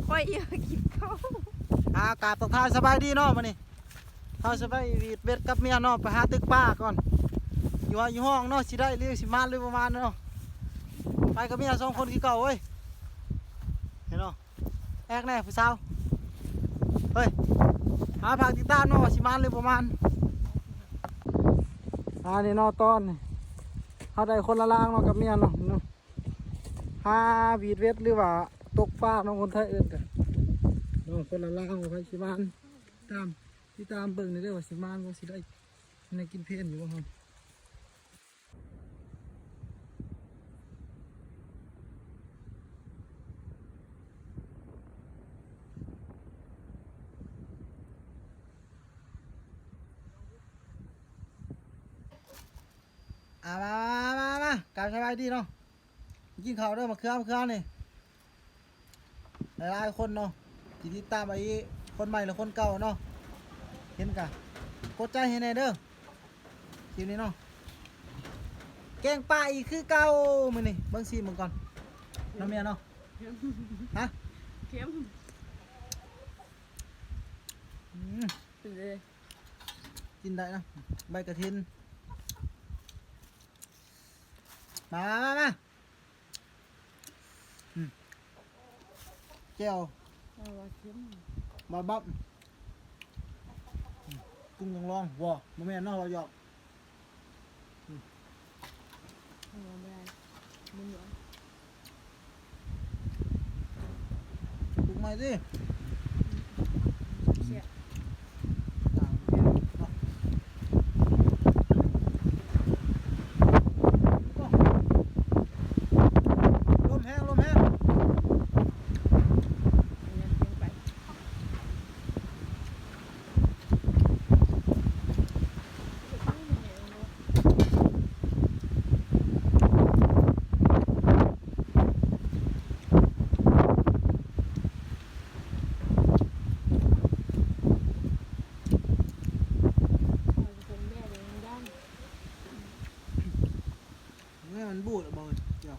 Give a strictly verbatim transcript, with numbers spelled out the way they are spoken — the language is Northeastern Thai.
ค่อยเยอะกินข้าว อ่ากราบทักทายสบายดีเนาะมื้อนี้ เฮาสิไปหวีดเบ็ดกับเมียเนาะ ไปหาตึกปลาก่อน อยู่ว่าอยู่ห้องเนาะ สิได้หรือสิหมานหรือบ่หมานเนาะ ไปกับเมียสองคนคือเก่าเว้ย เห็นเนาะ แอกแน่ผู้สาว เฮ้ย หาฝากติดตามเนาะ ว่าสิหมานหรือบ่หมาน อ่า นี่เนาะ ตอนนี้ เฮาได้คนละลางเนาะ กับเมียเนาะ เนาะ หาหวีดเบ็ดหรือว่าตกปลาเนาะ คนไทยเอิ้นกะ เนาะ คนละลาง ว่าไผสิหมาน ตาม ติดตามเบิ่งได้เด้อ ว่าสิหมานบ่ สิได้ ในกินเพลนอยู่บ่เฮา อ่า มา มา มา มา กราบสบายดีเนาะ กินข้าวเด้อ มะเขือ มะเขือนี่ หลายๆคนเนาะ ที่ติดตามไอ้คนใหม่หรือคนเก่าเนาะ เห็นกะ กดใจให้แน่เด้อ คลิปนี้เนาะ แกงปลาอีกคือเก่ามื้อนี้ เบิ่งซีมเบิ่งก่อน เนาะเมียเนาะ ฮะ เค็ม อืม เป็นเลย กินได้นะ ใบกระถิน มา มา มา มา อืม แจ่ว เอาว่าเค็ม บาบับ อืม กุ้งลองๆ บ่ บ่แม่นเนาะ บ่หยอก อืม เอาว่าบ่ได้ มันหวาน ปลูกใหม่สิ เสีย ลมแฮง ลมแฮง เอาไปคนแม่เลยมันด้าน เมื่อมันบูดอะบอกเลยเดี๋ยว